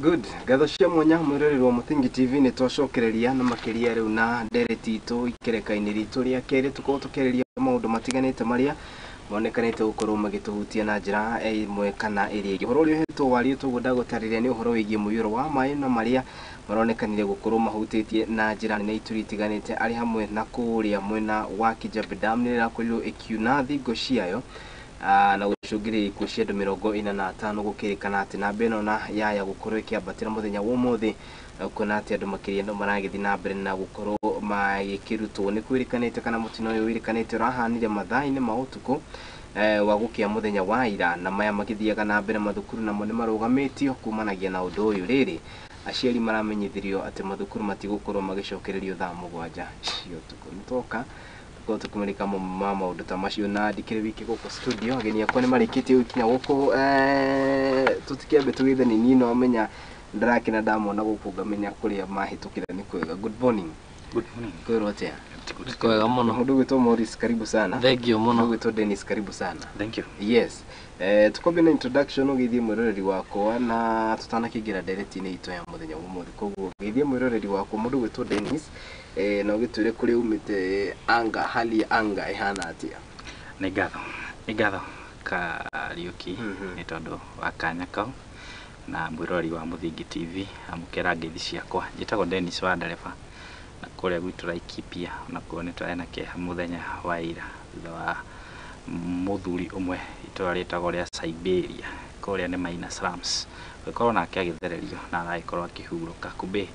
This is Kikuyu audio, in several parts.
Good. Ngatho cia mwanya mwĩroreri wa Mũthingi TV, nĩ twacokereria na makĩria rĩu na ndereti itũ ikereka-inĩ ritũ rĩa kerĩ, tũkorwo tũkĩarĩria maũndũ matiganĩte marĩa monekanĩte gũkorwo magĩtũhutia na njĩra ĩmwe kana ĩrĩa ĩngĩ. Ũhoro ũrĩa ũhetwo wario tũguo ndagũtarĩria nĩ ũhoro wĩgiĩ mũiyũro wa maĩ na marĩa maronekanire gũkorwo mahutĩtie na njĩra nene ituri itiganĩte, arĩ hamwe na kũrĩa mwena wa Kijabe Dam nĩ ĩrakorirwo ĩkiuna thingo ciayo na gũcũngĩrĩria ikuũ cia andũ 45, gũkĩrĩkana atĩ namba ĩno na yaya gũkorwo ĩkĩambatĩra mũthenya wa ũmũthĩ, na kuona atĩ andũ makĩria no maragĩthiĩ na mbere na gũkorwo magĩkĩrutwo. Nĩ kwĩrĩkanĩte kana mũtino ũyũ wĩrĩkanĩte ũrahanire mathaa-inĩ ma ũtukũ wa gũkĩa mũthenya wa ira, na maya magĩthiaga na mbere mathukuru namo nĩ marũgamĩtio kumanagia na ũndũ ũyũ. Rĩrĩ aciari maramenyithirio atĩ mathukuru matigũkorwo magĩcokererio thaa 7 cia ũtukũ. Nĩ twoka tũkorwo tũkĩmũrĩka ma maũndũ ta macio, na ndikĩrĩ wiki gũkũ studio, ageni akwa nĩ marĩkĩtie gũkinya gũkũ. Tũtikĩambe tũgeithanie, niĩ no menya ndarakena ndamona gũkũ, ngamenya kũrĩa mahĩtũkĩra nĩ kwega. Good morning. Good morning. Kwĩrwo atĩa? Kwega mũno. Mũndũ ũgwĩtwo Morris, karibu sana. Thank you mũno. Mũndũ ũgwĩtwo Dennis, karibu sana. Thank you. Yes. Tukwambia na introduction ũgeithie mwĩroreri wakwa na tũtanakĩingĩra ndereti-inĩ itũ ya mũthenya wa ũmũthĩ. Koguo geithie mwĩroreri wakwa mũndũ ũgwĩtwo Dennis, na ũgĩtwĩre kũrĩa umĩte, anga hali ya anga ĩhana atĩa? Nĩ ngatho. Nĩ ngatho Kariũki nĩ tondũ wa kanya kau, na mwĩroreri wa Mũthingi TV amũkĩra ngeithi ciakwa. Njĩtagwo Dennis wa Ndereba, na kũrĩa gwitũ Laikipia onakuo nĩ tũrarĩ na kĩeha mũthenya wa ira thutha wa mũthuri ũmwe itũra rĩtagwo rĩa Siberia kũrĩa nĩ Maina Slums gũkorwo nake agĩthererio na aragĩkorwo akĩhurũka. Kumbe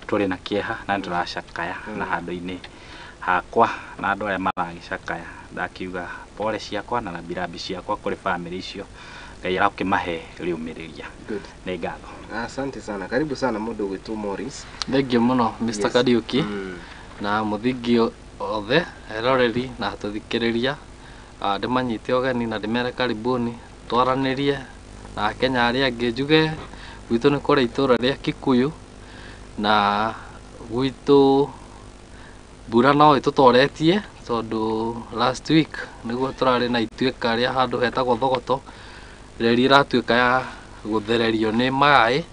tũrĩ na kĩeha na nĩ tũracakaya na handũ-inĩ hakwa na andũ arĩa maragĩcakaya ndakiuga pole ciakwa na rambirambi ciakwa kũrĩ bamĩrĩ icio, Ngai arakĩmahe rĩũmĩrĩria. Good. Nĩ ngatho. Asante sana. Karibu sana mũndũ ũgwĩtwo Morris. Thank you mũno Mr. Yes. Kariũki na Mũthingi othe eroreri na tũthikĩrĩria, ndĩmanyite ũgeni na ndĩmere karibuni twaranĩrie na Akenya arĩa angĩ. Njuge gwitũ nĩ kũrĩa itũra rĩa Kikuyu, na gwitũ mbura no ĩtũtoretie tondũ last week nĩguo tũrarĩ na ituĩka rĩa handũ hetagwo Thogoto, reri ĩratuĩka ya gũthererio nĩ maĩ,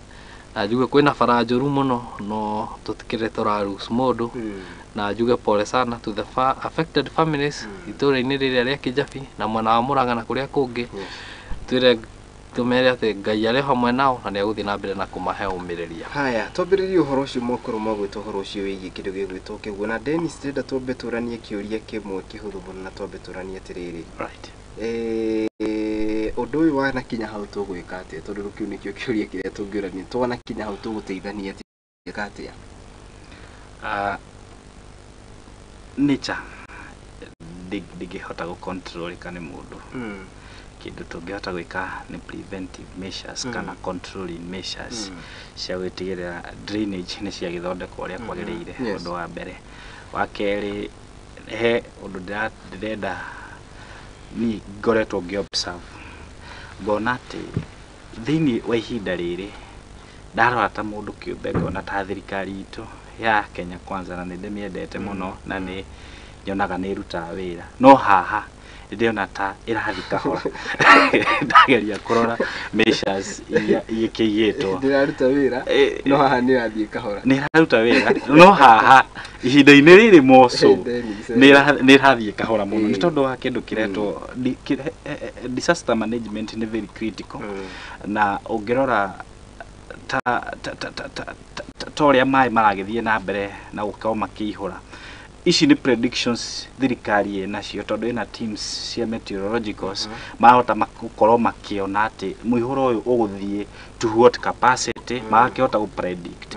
na njuge kwĩna bara njũru mũno no tũtikĩrĩ tũra lose mũndũ, na njuge pole sana to the affected families itũra-inĩ rĩrĩa rĩa Kijabi na mwena wa Murang'a na kũrĩa kũngĩ. Twĩre tũmere atĩ Ngai arĩ hamwe nao na nĩegũthiĩ na mbere na kũmahe ũmĩrĩria. Haya, twambĩrĩrie ũhoro ũcio mwakorwo magwĩtwo ũhoro ũcio wĩgiĩ kĩndũ gĩgwĩtwo kĩguũ. Na Dennis, ndĩrenda twambe tũranie kĩũria kĩmwe kĩhũthũ mũno, na twambe tũranie atĩrĩrĩ. Right. Ũndũ ũyũ wanakinya hau tũgwĩka atĩa? Tondũ kĩu nĩkĩo kĩũria kĩrĩa tũngĩũrania. Twanakinya hau tũgũteithania atĩa? Atĩa? Nature ndingĩhota gũcontrolĩka nĩ mũndũ. Kĩndũ tũngĩhota gwĩka nĩ preventive measures kana controlling measures cia gwĩtigĩrĩra drainage nĩ ciagĩthondekwo ũrĩa kwagĩrĩire. Ũndũ wa mbere. Wa kerĩ, he ũndũ ndĩrenda niĩ ngoretwo ngĩ observe ngona atĩ thĩinĩ wa ihinda rĩrĩ ndarora ta mũndũ kĩũmbe ngona ta thirikari itũ ya Kenya Kwanza, na nĩ ndĩmĩendete mũno na nĩ nyonaga nĩ ĩrutaga wĩra, no haha ndĩrona ta ĩrathiĩ kahora. Ndageria kũrora measures iria igĩkĩigĩtwo, ndĩraruta wĩra no haha nĩ ĩrathiĩ kahora. Nĩ ĩraruta wĩra no haha ihinda-inĩ rĩrĩ moco nĩ ĩrathiĩ kahora mũno, nĩ tondũ wa kĩndũ kĩretwo disaster management nĩ very critical. Na ũngĩrora ta ta ta ta ta ta ũrĩa maĩ maragĩthiĩ na mbere na gũkorwo makĩihũra, ici nĩ predictions thirikari ĩnacio tondũ ĩna teams cia meteorologicals marahota gũkorwo makĩona atĩ mũihũro ũyũ ũgũthiĩ to what capacity, magakĩhota gũ predict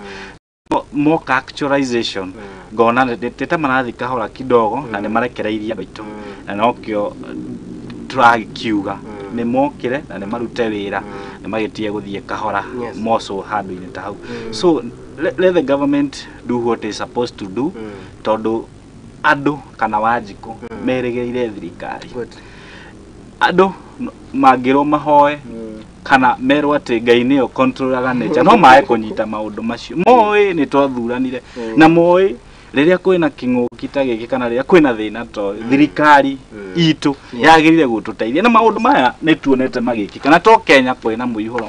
moka actualization. Ngona nĩ ta marathiĩ kahora kidogo na nĩ marekereirie andũ aitũ, na nokĩo tũrakiuga nĩ mokĩre na nĩ marute wĩra, nĩ magĩtige gũthiĩ kahora moco handũ-inĩ ta hau. So let the government do what is supposed to do, tondũ andũ kana Wanjikũ merĩgĩrĩire thirikari. Andũ mangĩrwo mahoe kana merwo atĩ Ngai nĩyo controlaga nature, no mae kũnyita maũndũ macio. Moĩ nĩ twathuranire na moĩ Rĩrĩa kwĩna kĩng'ũki ta gĩkĩ kana rĩrĩa kwĩna thĩna to thirikari itũ yagĩrĩire gũtũteithia na maũndũ maya nĩ tuonete magĩkĩka na to Kenya kwĩna mũihũro,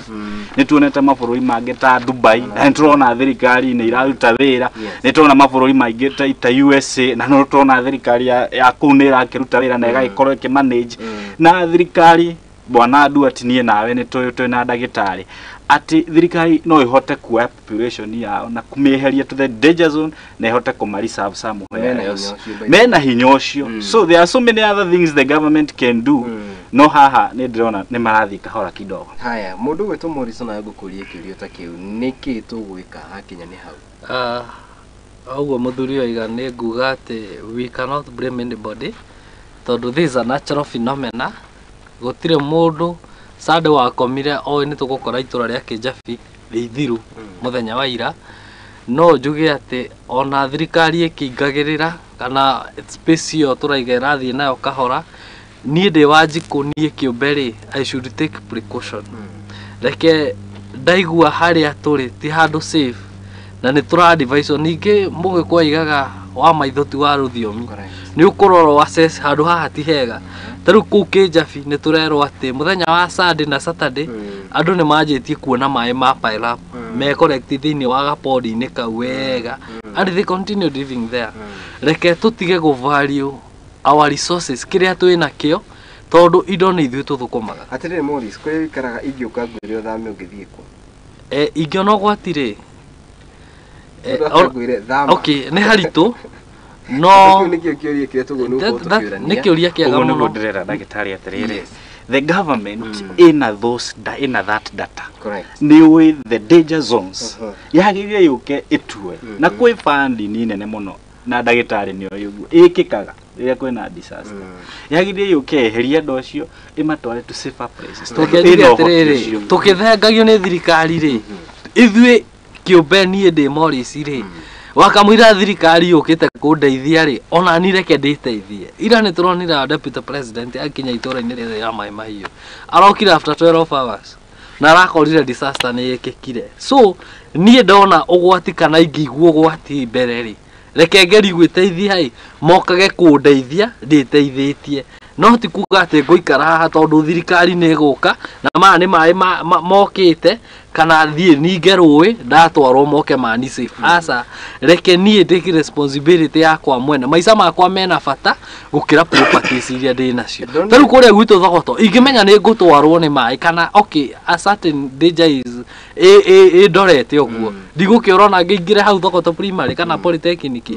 nĩ tuonete mabũrũri mangĩ ta Dubai na nĩ tũrona thirikari nĩ iraruta wĩra. Nĩ tũrona mabũrũri maingĩ ta USA na no tũrona thirikari ya kũu nĩ ĩrakĩruta wĩra na ĩgagĩkorwo ĩkĩmanage na thirikari. Bwana Nduati, niĩ nawe nĩ tũĩ twĩna ndagĩtarĩ atĩ thirikari no ĩhote kuoya population yao na kũmĩeheria to the danger zone na ĩhote kũma-reserve somewhere Mena hinya else. ũcio by the Mena hinya ũcio. So there are so many other things the government can do, no haha nĩ ndĩrona nĩ marathiĩ kahora kidogo. Haya, mũndũ gwĩtwo Morrison nawe ngũkũrie kĩũria ta kĩu, nĩkĩ tũgwĩka hakinya nĩ hau? Ah, ũguo mũthuri oiga, nĩ nguga atĩ we cannot blame anybody tondũ this is a natural phenomena. Gũtirĩ mũndũ Sunday wakomire oĩ nĩ tũgũkora itũra rĩa Kĩnjabi rĩithiru mũthenya wa ira. No njuge atĩ ona thirikari ĩkĩingagĩrĩra kana space ĩyo tũraiga ĩrathiĩ nayo kahora, niĩ ndĩ Wanjikũ, niĩ kĩũmbe rĩ, I should take precaution. Reke ndaigua harĩa tũrĩ ti handũ safe na nĩ tũra advise. Ningĩ mũgĩkũ aigaga wa maitho ti wa rũthiomi. Nĩ ũkũrora assess handũ haha ti hega. Ta rĩu kũu Kĩnjabi nĩ tũrerwo atĩ mũthenya wa Sunday na Saturday andũ nĩ manjĩtie kuona maĩ ma pile up me collect thĩinĩ wa gapodi-inĩ kau wega, and they continue living there. Reke tũtige gũ value our resources, kĩrĩa twĩ nakĩo, tondũ indo nĩ ithuĩ tũthũkũmaga. Atĩrĩrĩ Morris, kũrĩa ũikaraga ingĩũka ngwĩre ũthame, ũngĩthiĩ kũ? Ingĩona ũgwati rĩ, Mũndũ akangwĩre thama. Okay, nĩ haritũ no Kĩu nĩkĩo kĩũria kĩrĩa tũguo nĩ gũkorwo nĩ tũkĩũrania. kĩũria kĩega Ũguo nĩguo mũno. ndĩrera ndagĩtarĩ atĩrĩrĩ, the government ĩna that data, nĩ ũĩ the danger zones, yagĩrĩire yũke ĩtue na kwĩ fund ni nene mũno na ndagĩtarĩ nĩ oĩ ũguo ĩkĩkaga rĩrĩa kwĩna disaster, yagĩrĩire yũke eherie andũ acio ĩmatware to safer places tondũ Reke njuge ĩna ũhoti atĩrĩrĩ, ũcio. Tũkĩthengagio nĩ thirikari rĩ, ithuĩ kĩũmbe, niĩ ndĩ Morris rĩ, wakamũira thirikari yũkĩte kũndeithia rĩ, ona ni reke ndĩteithie. Ira nĩ tũronire deputy president akinya itũra-inĩ rĩrĩ rĩa Maĩ Mahiũ, arokire after 12 hours na arakorire disaster nĩ ĩkĩkire. So niĩ ndona ũgwati kana ingĩigua ũgwati mbere rĩ, reke ngeri gwĩteithia ĩ, mokage kũndeithia ndĩteithĩtie, no ti kuga atĩ ngũikara haha tondũ thirikari nĩ ĩgũka na maya nĩ maĩ mokĩte kana thiĩ ninge rũĩ ndatwarwo moke mani safe. Aca, reke niĩ take responsibility yakwa mwene. Maica makwa mena bata gũkĩra properties iria ndĩ nacio. Ta rĩu kũrĩa gwitũ Thogoto, ingĩmenya nĩ ngũtwarwo nĩ maĩ kana okay, a certain danger is ĩndorete ũguo, ndigũkĩũra ona ngĩingĩre hau Thogoto Primary kana Polytechnic.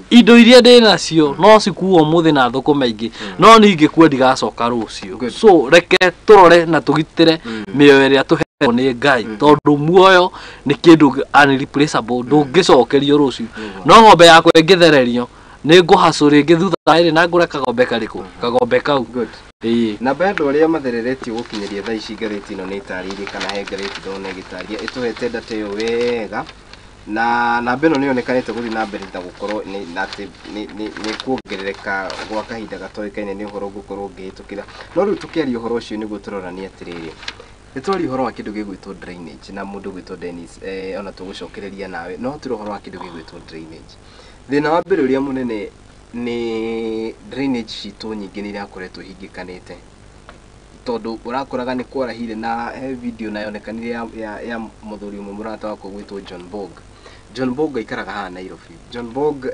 Indo iria ndĩ nacio no cikuo ũmũthĩ na thũkũma ingĩ, no niĩ ingĩkua ndigacoka rũciũ. So reke tũrore na tũgitĩre mĩoyo ĩrĩa tũhetwo nĩ Ngai, tondũ muoyo nĩ kĩndũ unreplaceable, ndũngĩcokerio rũciũ. No ng'ombe yakwa ĩngĩthererio nĩ ngũhacũ rĩngĩ thutha wa ĩrĩ na ngũre kagombe karĩkũ, kagombe kau. Good. Ĩĩ. Namba ya andũ arĩa mathereretio gũkinyĩria thaa ici, ngathĩti ĩno nĩ ĩtarĩirie kana he ngathĩti ndona ĩgĩtarĩria ĩtũhete data ĩyo wega, na namba ĩno nĩ yonekanĩte gũthiĩ na mbere na gũkorwo nĩ na atĩ nĩ kuongerereka gwa kahinda gatoĩkaine, nĩ ũhoro ũngĩkorwo ũngĩhĩtũkĩra. No rĩu tũkĩaria ũhoro ũcio nĩguo tũrorania atĩrĩrĩ, nĩ twaria ũhoro wa kĩndũ gĩgwĩtwo drainage na mũndũ gwĩtwo Dennis, ona tũgũcokereria nawe, no tũrĩ ũhoro wa kĩndũ gĩgwĩtwo drainage. Thĩna wa mbere ũrĩa mũnene nĩ drainage citũ nyingĩ nĩ irakoretwo ihingĩkanĩte, tondũ ũrakoraga nĩ kwarahire na he video na yonekanire ya mũthuri ũmwe mũrata wakwa gwĩtwo John Bog. John Bog aikaraga haha Nairobi. John Bog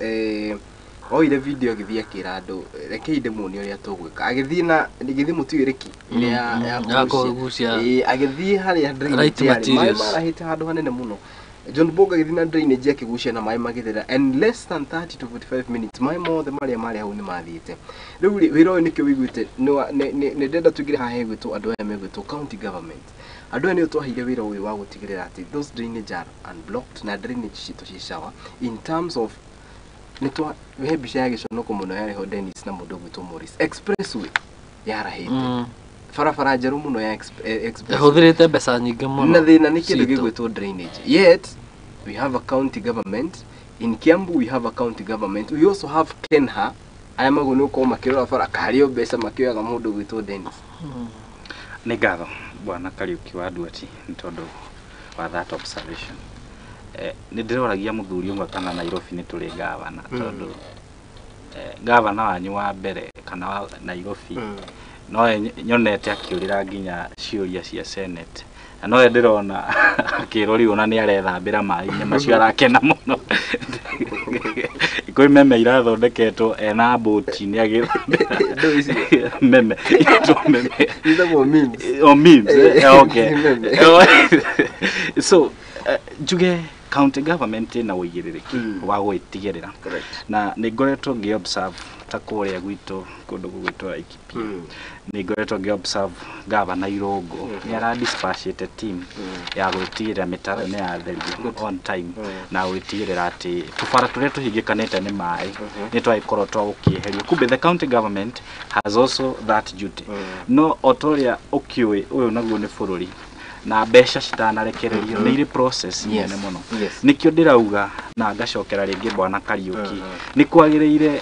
oire video agĩthiĩ akĩra andũ, rekei ndĩmuonie ũrĩa tũgwĩka. Agĩthiĩ na gĩthiĩ mũtiũĩ ĩrĩa ya Ya kũgucia. Ĩĩ, agĩthiĩ harĩa drainage Right yarĩ, maĩ materials. marahĩte handũ hanene mũno. John Bog agĩthiĩ na drainage akĩgucia na maĩ magĩtherera, and less than 30 to 45 minutes maĩ mothe marĩa marĩ hau nĩ mathiĩte. Rĩu rĩ, wĩra ũyũ nĩkĩo wĩiguĩte nĩ ndĩrenda tũingĩre haha hegwĩtwo andũ aya megwĩtwo county government. Andũ aya nĩo twaheire wĩra ũyũ wa gũtigĩrĩra atĩ those drainage are unblocked na drainage citũ ci sawa. In terms of nĩ twa he mbica ya gĩconoko mũno yarĩ ho, Dennis na mũndũ ũgwĩtwo Morris, expressway yarahĩte, barabara njerũ mũno ya expressway ĩhũthĩrĩte mbeca nyingĩ mũno na thĩna nĩ kĩndũ citũ. Gĩgwĩtwo drainage. Yet we have a county government in Kiambu, we have a county government, we also have Kenha, aya maguo nĩ gũkorwo makĩrora bara karĩ o mbeca makĩoyaga mũndũ gwĩtwo Dennis. Nĩ ngatho bwana Kariuki wa Nduati nĩ tondũ wa that observation. Nĩ ndĩroragia mũthuri ũmwe kana Nairobi nĩ tũrĩ gavana, tondũ gavana wanyu wa mbere kana wa Nairobi nowe nyonete akĩũrĩra nginya ciũria cia Senate, na nowe ndĩrona akĩrwo rĩu ona nĩ arethambĩra maĩ-inĩ macio arakena mũno. Kwĩ meme irathondeketwo ena mbũti nĩ agĩthambĩra. Ndũ icio? Meme iretwo meme. Itagwo memes. Oh, memes. Okay. Meme. So njuge county government ĩna ũigĩrĩrĩki wa gwĩtigĩrĩra, na nĩ ngoretwo ngĩ observe ta kũrĩa gwitũ kũndũ gũgwĩtwo Laikipia, nĩ ngoretwo ngĩ observe Gavana Irũngũ nĩ ara dispatchĩte team ya gwĩtigĩrĩra mĩtaro nĩ yatherio on time, na gwĩtigĩrĩra atĩ tũbara tũrĩa tũhingĩkanĩte nĩ maĩ nĩ twagĩkorwo twa gũkĩeherio. Kumbe the county government has also that duty. No o ta ũrĩa ũkĩũĩ, ũyũ naguo nĩ bũrũri na mbeca citanarekererio nĩ irĩ process nene mũno. Nĩkĩo ndĩrauga na ngacokera rĩngĩ bwana Kariũki, nĩ kwagĩrĩire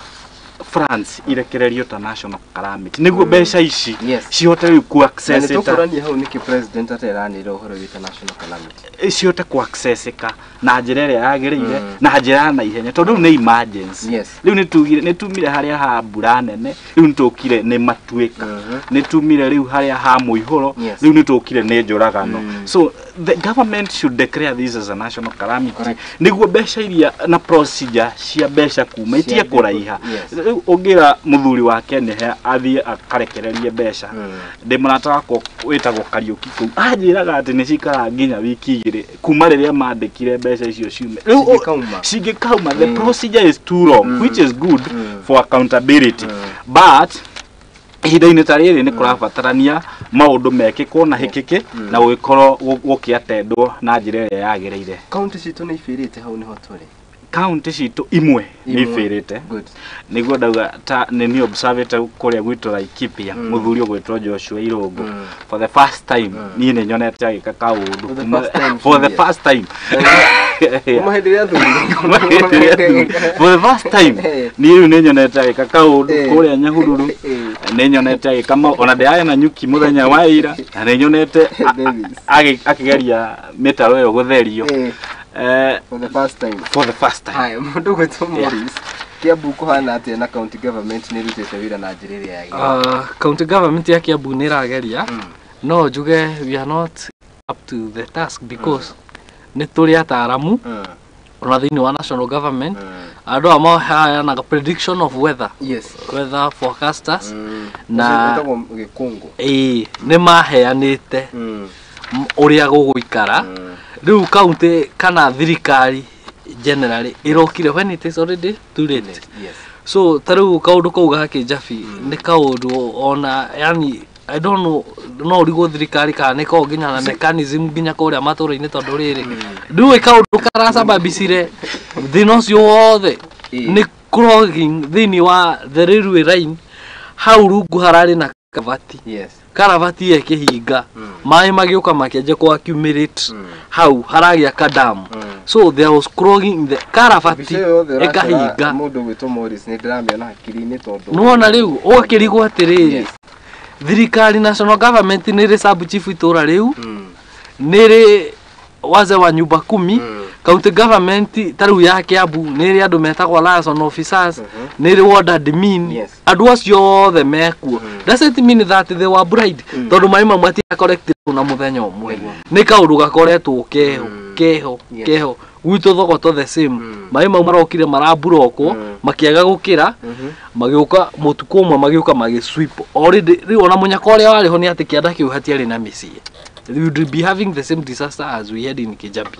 France irekererio ta national calamity nĩguo mbeca ici cihote rĩu ku Na access nĩ tũkũrania hau nĩkĩ president ateranĩire ũhoro wĩta national calamity. Cihote ku accessĩka na njĩra ĩrĩa yagĩrĩire, na njĩra ya naihenya, tondũ rĩu nĩ emergency. Rĩu nĩ tugire nĩ tumire harĩa ha mbura nene, rĩu nĩ tũkire nĩ matuĩka, nĩ tumire rĩu harĩa ha mũihũro, rĩu nĩ tũkire nĩ njũragano. So the government should declare this as a national calamity nĩguo mbeca iria na procedure cia mbeca kuma itige kũraiha. Rĩu ũngĩra mũthuri wa Kenya athiĩ akarekererie mbeca, ndĩ mũrata wakwa wĩtagwo Kariũki kũu anjĩraga atĩ nĩ cikaraga nginya wiki 2 kuma rĩrĩa mandĩkire mbeca icio ciume. Rĩu Cingĩkauma. Cingĩkauma, the procedure is too long, which is good for accountability, but ihinda-inĩ ta rĩrĩ nĩ kũrabatarania maũndũ mekĩkwo na hĩkĩkĩ na gũgĩkorwo gũkĩatendwo na njĩra ĩrĩa yagĩrĩire. Kaunti citũ nĩ ibĩrĩte, hau nĩho tũrĩ. Kaunti citũ imwe nĩ Imwe. ibĩrĩte. Good. Nĩguo ndauga ta nĩ niĩ observĩte kũrĩa gwitũ Laikipia, mũthuri ũgwĩtwo Joshua Irũngũ, for the first time niĩ nĩ nyonete agĩka kaũndũ. For the first time. For the Julius. first time. Kuma hĩndĩ ĩrĩa athurirwo. For the first time niĩ rĩu nĩ nyonete agĩka kaũndũ kũrĩa Nyahururu, nĩ nyonete agĩka ona ndĩrarĩ na nyuki mũthenya wa ira, na nĩ nyonete Davis. akĩgeria mĩtaro ĩyo gũtherio. For the first time. For the first time. Haya, mũndũ gwĩtwo Morris, Kiambu kũhana atĩa na county government nĩ ĩrutĩte wĩra na njĩra ĩrĩa yagĩrĩire? County government ya Kiambu nĩ ĩrageria, no njuge we are not up to the task because nĩ tũrĩ ataaramu ona thĩinĩ wa national government, andũ aya maheanaga prediction of weather, weather forecasters, na Ũcio wĩtagwo gĩkũngũ. Ĩĩ, nĩ maheanĩte ũrĩa gũgũikara. Rĩu county kana thirikari generally ĩrokire when it is already too late. So ta rĩu kaũndũ kau ga Kĩnjabi nĩ kaũndũ ona yani I don't know, no ũrigwo thirikari kana nĩ koragwo nginya na mechanism nginya kũrĩa matũra-inĩ, tondũ rĩrĩ ndũĩ kaũndũ karacababicire thĩna ũcio wothe nĩ clogging thĩinĩ wa the railway line. Hau rungu hararĩ na kabati, karabati ĩkĩhinga, maĩ magĩũka makĩanjia kũ accumulate hau haragĩa kadamu. So there was clogging in the karabati Mbica ĩyo yothe ũracora, ĩkahinga. Mũndũ gwĩtwo Morris, nĩ ndĩramĩona hakiri-inĩ tondũ Nĩwona rĩu ũgakĩrigwo atĩrĩrĩ, thirikari national government nĩ ĩrĩ sub chief itũra rĩu, nĩ ĩrĩ wazee wa nyumba kumi, county government ta rĩu ya Kiambu nĩ ĩrĩ andũ metagwo liaison officers, nĩ ĩrĩ ward admin. Andũ acio othe mekuo. Does it mean that they were blind? Tondũ maĩ mamwe matiacollected na mũthenya ũmwe, nĩ kaũndũ gakoretwo keho keho keho. Gwitũ Thogoto the same, maĩ mau marokire maraburokwo, makĩaga gũkĩra, magĩũka mũtukũ ũmwe, magĩũka magĩ sweep already. Rĩu ona mũnyaka ũrĩa warĩ ho nĩ atĩ kĩanda kĩu hatiarĩ na mĩciĩ. We would be having the same disaster as we had in Kijabi.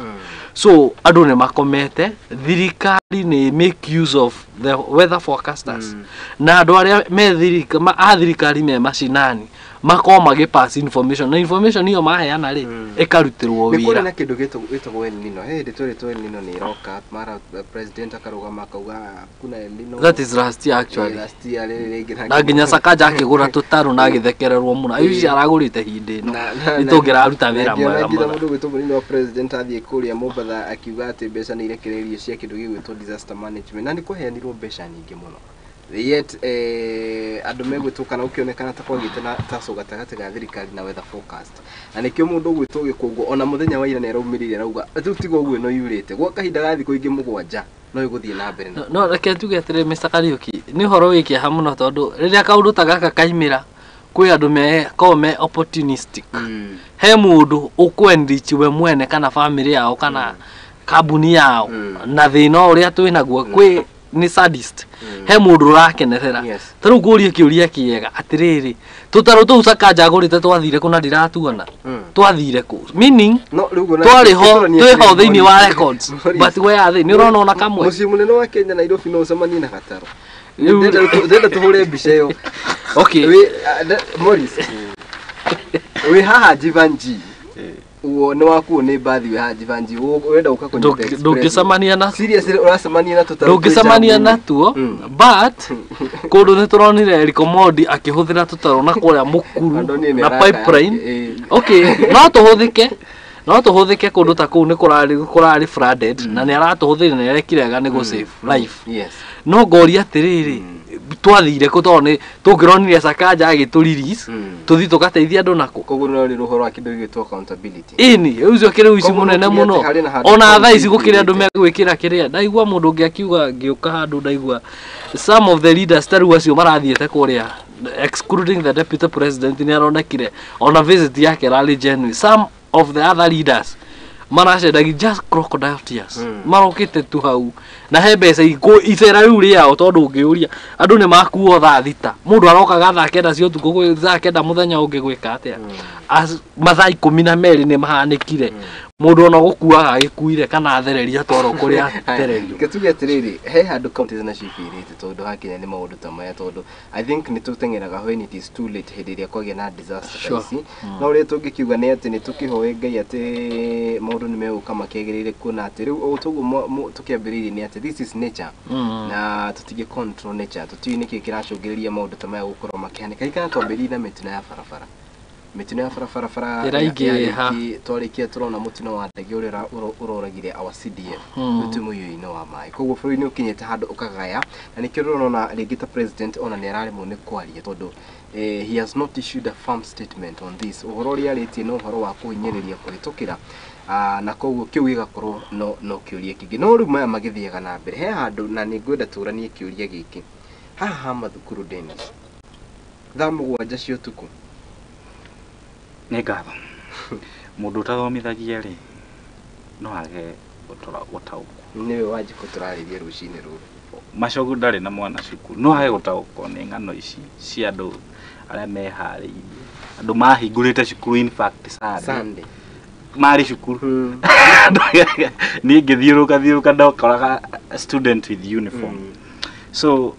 So andũ nĩ makomete. Thirikari nĩ make use of the weather forecasters na andũ arĩa me a thirikari me macinani, makorwo magĩ pass information, na information iyo maheana rĩ, ĩkarutĩrwo Nĩ kũrĩ wĩra. Na kĩndũ gĩtagwo El Nino. He hĩndĩ tweritwo El Nino nĩ ĩroka, mara president akarũgama akauga kuna El Nino. That is last year actually. Last year, rĩrĩ rĩngĩ. Na nginya Sakaja akĩgũra tũtarũ na agĩthekererwo mũno, aici aragũrĩte hĩndĩ ĩno nĩ tũngĩraruta wĩra mwega nginya mũno. Mũndũ gwĩtwo mũnini wa president athiĩ kũrĩa Mombatha akiuga atĩ mbeca nĩ irekereirio cia kĩndũ gĩgwĩtwo disaster management, na nĩ kũheanirwo mbeca nyingĩ mũno. Yet andũ megwĩtwo kana gũkĩonekana ta kwagĩte na taco gatagatĩ ga thirikari na weather forecast, na nĩkĩo mũndũ ũgwĩtwo Gĩkũngũ ona mũthenya wa ira nĩ araumĩrĩire arauga rĩu tiga ũguo ĩno yurĩte gwa kahinda ga thikũ ingĩ 7 no ĩgũthiĩ na mbere na No reke njuge atĩrĩ, Mr. Kariuki, nĩ ũhoro wĩ kĩeha mũno tondũ rĩrĩa kaũndũ ta gaka kaimĩra kwĩ andũ korwo me opportunistic. He mũndũ ũkwenrich we mwene kana family yao kana kambuni yao na thĩna ũrĩa twĩ naguo kwĩ nĩ sadist. He mũndũ ũrakenerera. Ta rĩu ngũrie kĩũria kĩega atĩrĩrĩ, tũtarũ tũu Sakaja agũrĩte twathire kũ na ndiratuona? Twathire kũ? Meaning No rĩu ũguo twarĩ ho, tũranie twĩ ho atĩrĩrĩ, thĩinĩ wa Maurice. records, Maurice. but where are they? Nĩ ũrona ona kamwe? Mũciĩ mũnene wa Kenya Nairobi no ũcemanie na gatarũ. Rĩu Ndĩrenda tũhũre mbica ĩyo. Okay. Wĩ Maurice, wĩ haha Jivanji, uo nĩ wakuo nĩ mbathi, wĩ haha Jivanji ũrenda gũka kũnyita express. Ndũngĩcemania na Seriously, ũracemania na tũtarũ twĩ ndũngĩcemania jam-inĩ. Natuo. But kũndũ nĩ tũronire Eric Omondi akĩhũthĩra tũtarũ na kũrĩa mũkuru Andũ niĩ na nĩ pipeline. Okay, no tũhũthĩke kũndũ ta kũu nĩ kũrarĩ flooded na nĩ aratũhũthĩrire na nĩ arekire wega nĩ gũ save life. No ngoria atĩrĩrĩ, twathire kũ? Tondũ nĩ tũngĩronire Sakaja agĩtũ release tũthiĩ tũgateithia andũ nako. Koguo no rĩ ũhoro wa kĩndũ gĩgwĩtwo accountability. Ĩni ũcio kĩrĩ ũici Koguo mũnene no tuge mũno. atĩ harĩ na handũ Ona thaa ici county gũkĩrĩ andũ ithurĩte. megwĩkĩra kĩrĩa ndaigua mũndũ ũngĩ akiuga ngĩũka handũ ndaigua some of the leaders ta rĩu acio marathiĩte kũrĩa, excluding the deputy president, nĩ aronekire ona visit yake rarĩ genuine. Some of the other leaders maracendagi just crocodile tears. Marokĩte tu hau na he mbeca icera rĩu rĩao tondũ ũngĩũria andũ nĩ makuo thaa 6, mũndũ arokaga thaa 9 cia ũtukũ thaa 9 mũthenya ũngĩ gwĩka atĩa? Mathaa 12 nĩ mahanĩkire, mũndũ ona gũkuaga agĩkuire kana athereria atwarwo kũrĩa athererio. Reke tuge atĩrĩrĩ, he handũ counties nacio ibĩrĩte tondũ hakinya nĩ maũndũ ta maya, tondũ I think nĩ tũteng'eraga when it is too late hĩndĩ ĩrĩa kwagĩa na disaster ta ici. No ũrĩa tũngĩkiuga nĩ atĩ nĩ tũkĩhoe Ngai atĩ maũndũ nĩ megũka makĩagĩrĩire, kuona atĩ rĩu o toguo tũkĩambĩrĩirie nĩ atĩ this is nature na tũtingĩ control nature, tũtiũĩ nĩkĩ kĩracũngĩrĩria maũndũ ta maya gũkorwo makĩhanĩka. Ririkana twambĩrĩirie na mĩtino ya barabara, mĩtino ya barabara bara Ĩraingĩha. Twarĩkia tũrona mũtino wa ndege ũrĩa ũroragire our CDF. Rĩu twĩ mũiyũro-inĩ wa maĩ, koguo bũrũri nĩ ũkinyĩte handũ ũkagaya, na nĩkĩo ũrona rĩngĩ ta president ona nĩ araremwo nĩ kwaria tondũ he has not issued a firm statement on this. Ũhoro ũrĩa arĩtie no ũhoro wa kũhinyĩrĩria kũhĩtũkĩra. Na koguo kĩu gĩgakorwo no kĩũria kĩngĩ. No rĩu maya magĩthiaga na mbere he handũ na nĩ ngwenda tũranie kĩũria gĩkĩ haha ha mathukuru. Dennis, thaa 7 cia ũtukũ. Nĩ ngatho. Mũndũ ũtathomithagia rĩ no age gũtaũkwo. Nĩwe Wanjikũ tũrarĩria rũcinĩ rũrũ. Macogu ndarĩ na mwana cukuru, no age gũtaũkwo nĩ ng'ano ici cia andũ arĩa meharĩirie, andũ mahingũrĩte cukuru, in fact Sunday. Sunday. Marĩ cukuru. Niĩ ngĩthiũrũka thiũrũka ndokoraga student with uniform. So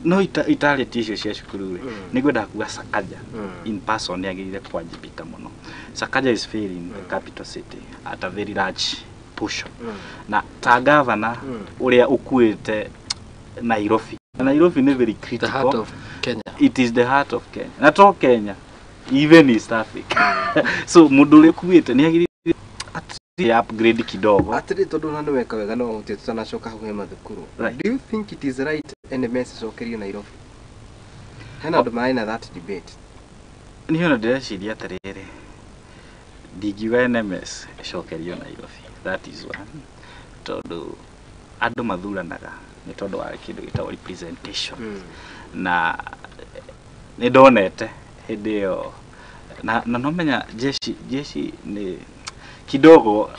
no itarĩtie icio cia cukuru rĩ, nĩ ngwendaga kuga Sakaja in person nĩ agĩrĩire kũwajibika mũno. Sakaja is failing the capital city at a very large portion na ta governor ũrĩa ũkuĩte Nairobi. Na Nairobi nĩ very The critical. heart of Kenya. It is the heart of Kenya, na to Kenya, even East Africa. So mũndũ ũrĩa ũkuĩte nĩ agĩrĩire at least upgrade kidogo. Atĩrĩ, tondũ ona nĩ weka wega no ũhutie tutanacoka hau he mathukuru. Do you think it is right NMS ĩcokerio Nairobi? Hena andũ marĩ na that debate. Niĩ ona ndĩreciria atĩrĩrĩ, ndingiuga NMS ĩcokerio Nairobi. That is one, tondũ andũ mathuranaga nĩ tondũ wa kĩndũ gĩtagwo representation, na nĩ ndonete hĩndĩ ĩyo na nomenya jeshi nĩ kidogo.